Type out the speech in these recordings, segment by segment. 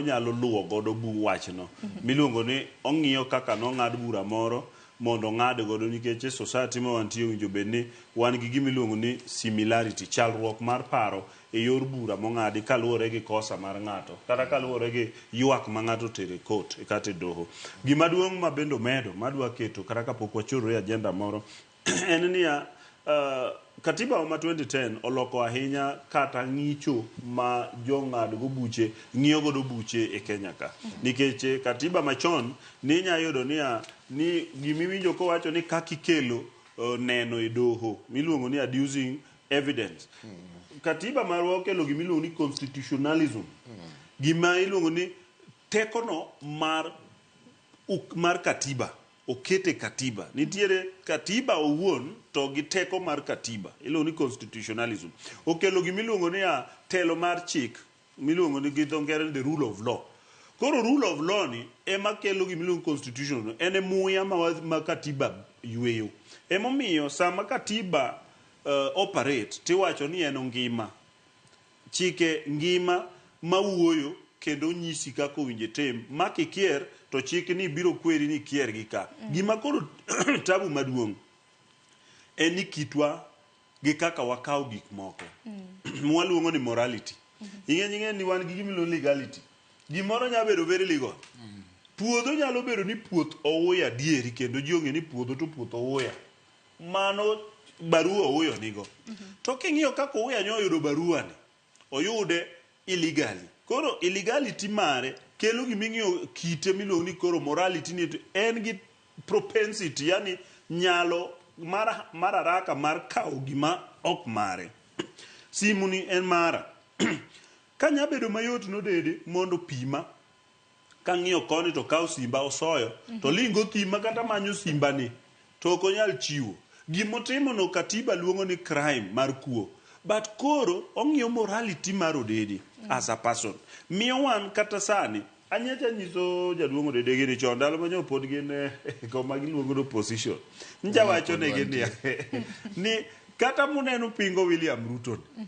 Onyalo luwo godo bu wachno miluongo ni ong'iyo kaka nong'ad bura moro mondo ong'ad godo nikech e society ma wantie owinjo bed ni wan gi gima iluongo ni similarity, chalruok mar paro e yor bura mong'adi kaluwore gi kosa mar ng'ato kata kaluwore gi ywak ma ng'ato otero e court kata e doho. Gima duong' ma bende omedo madwa keto kata kapok wachorore e agenda moro en niya, katiba wa ma 2010 oloko ahinya kata ng'icho ma jong'ad go buche ng'iyo godo buche e Kenya ka. Nikech katiba machon ninya yudo niya ni gimiwinjo kowacho ni kaka ikelo neno e doho miluongo ni adducing evidence. Katiba marwa okelo gimiluongo ni constitutionalism. Gima iluongo ni tekono mar mar katiba okete katiba. Nitiere katiba owuon to gi teko mar katiba. Iluongo ni constitutionalism. Okelo gima iluongo niya telo mar chik miluongo ni gi dho ngere ni the rule of law. Koro rule of law ni ema kelo gima iluongo ni constitution. En e muya ma, ma katiba yweyo. Emomiyo sama katiba operate tiwacho ni en ongima. Chike ngima mawuoyo kendo nyisi kaka owinjo itim. Ma kikier to chik ni biro kweri ni ikier gi ka. Gima koro tabu maduong' en ni kitwa gi kaka wakawo gik moko. Mwaluongo ni morality. Ing'e ing'e ni wan gi gima iluongo ni legality. Gimoro nyalo bedo very legal. Puodho nyalo bedo ni puoth owuya adieri kendo ji ong'e ni puodho to puoth owuya. Mano barua Owuya nigo. To king'iyo kaka Owuya nyo oyudo barua ni, oyude illegally. Koro illegality mare kelo gima ing'iyo kite miluongo ni koro morality ni en gi propensity yani nyalo mar, mar haraka mar kawo gima ok mare. Simu ni en mara. Ka nya bedo mayot nodede mondo pima Kang'iyo koni to okawo simba osoyo, to lingo thima kata manyo simba ni to ok onyal chiwo. Gimotimo no katiba luongo ni crime mar kuo. But koro ong'iyo morality mar Odede as a person. Miyo wan kata sani, anyocha nyiso jaduong' Odede gini chon ndalo ma nyo pod gin e koma giluongo ni opposition. Ncha wacho negi niya, ni kata muneno pingo William Ruto ni,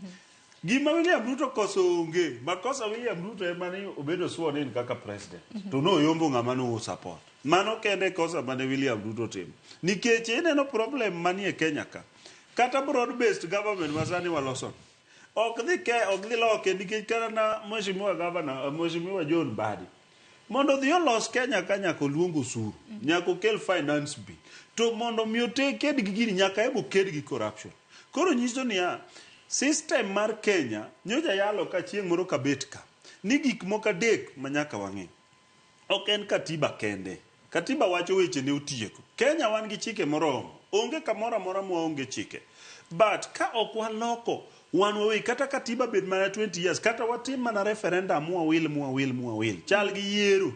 Gima William Ruto koso onge. Makosa William Ruto ema ni obedo sworn in kaka president. To noyombo ng'ama no support. Mano kende kosa mane William Ruto timo. Nikech ineno problem manie Kenya ka. Kata broad based government ma sani waloso. Ok dhi ke ok dhi loke nikech kata na Mheshimiwa Governor, Mheshimiwa John Mbadi. Mondo odhi olos Kenya ka nyaka oluong osuru. Nyaka okel finance bill. To mondo mi ote ked gi gini nyaka ebo ked gi corruption. Koro nyiso niya, system mar Kenya, nyocha yalo ka chieng' moro kabet ka, ni gik moko adek ma nyaka wang'e. Ok en katiba kende. Katiba wacho weche ne otieko. Kenya wan gi chike moromo. Onge kamoro amora mwaonge chike. But ka ok waloko wan wawegi, kata katiba bed mana 20 years, kata watim mana referendum mwawil mwawil mwawil, chal gi yiero.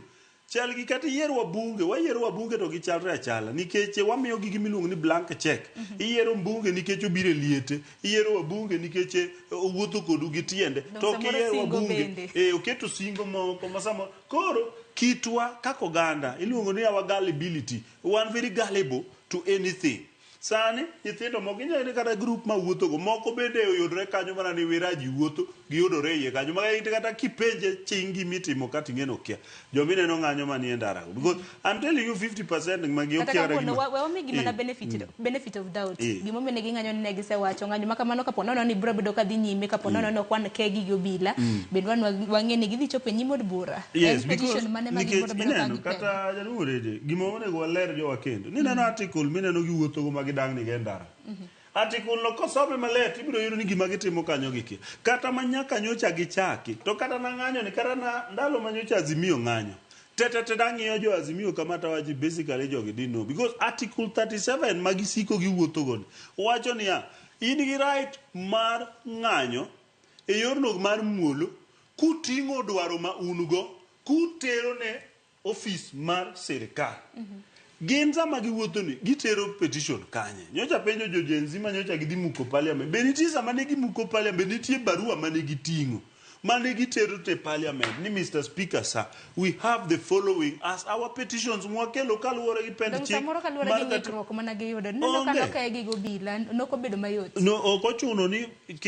Chal gi kata iyier wabunge, wayiero wabunge to gichalre achala nikech wamiyo gi gima iluongo ni blank check. Iyiero mbunge nikech obiro e liete, iyiero wabunge nikech owuotho kodu gi tiende, to ok Samoro iyier singo wabunge. bende. Eh, oketo singo moko ma samoro. Koro kitwa kaka oganda iluongo ni our gullibility. Wan very gullible to anything. Sani nyithindo moko inyalo yudo kata group ma wuothogo moko bende oyudore kanyo mana ni wiraji wuotho giyudore iye kanyo ma kata kipenje ching gima itimo ka ting'e okia. Joma ineno ng'anyo manie ndara go. Because I'm telling you 50% magi kata okia kata kawuono gima. we wamigi mana benefit of doubt. Gimomiyo ne ging'anyo ni ne gisewacho ng'anyo ma kamano kapo nono ni biro bedo ka dhi nyime kapo nono ni ok wan kegi gi obila bende wan wang'e ni gidhi chopo e nyim od bura. Yes, En because petition mane ma nikech gibiro bedo ka ineno gipedho. kata jaduong' Orede gima onego waler jowa kendo ni ineno article mineno giwuothogo ma gidang'ni go e ndara. Article no kosome maler tibiro yudo ni gima gitimo kanyo gikia. Kata ma nyaka nyocha gichaki to kata na ng'anyo ni kata na ndalo ma nyocha Azimio ng'anyo. Te te te dang'iyo jo Azimio kama tawachi basically jogi didn't know because article 37 ma gisiko giwuotho go ni wacho niya in gi right mar ng'anyo e yorno mar muolo kuting'o dwaro ma un go kutero ne ofis mar sirikal. Gin sama giwuotho ni gitero petition kanye? Nyocha penjo jo Gen Z ma nyocha gidhi muko parliament. Be nitie sama ne gimuko parliament, be nitie barua mane giting'o? Mane gitero te parliament ni Mr. Speaker sir, we have the following as our petitions mwakelo kaluwore gi pend Dong' chik samoro kaluwore mar gi kati- ng'ikruok mana giyudo. Neno ka Onge. nokeye gi gobila, nokobedo mayot. No, ok ochuno ni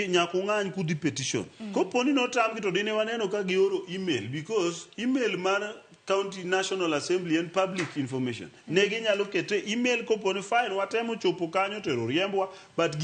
nyaka ung'any kudhi petition. Kopo ni notamgi to dine waneno ka gioro email because email mar County National Assembly en public information. Ne ginyalo kete email kopo ni fine watemo chopo kanyo to ero riembwa but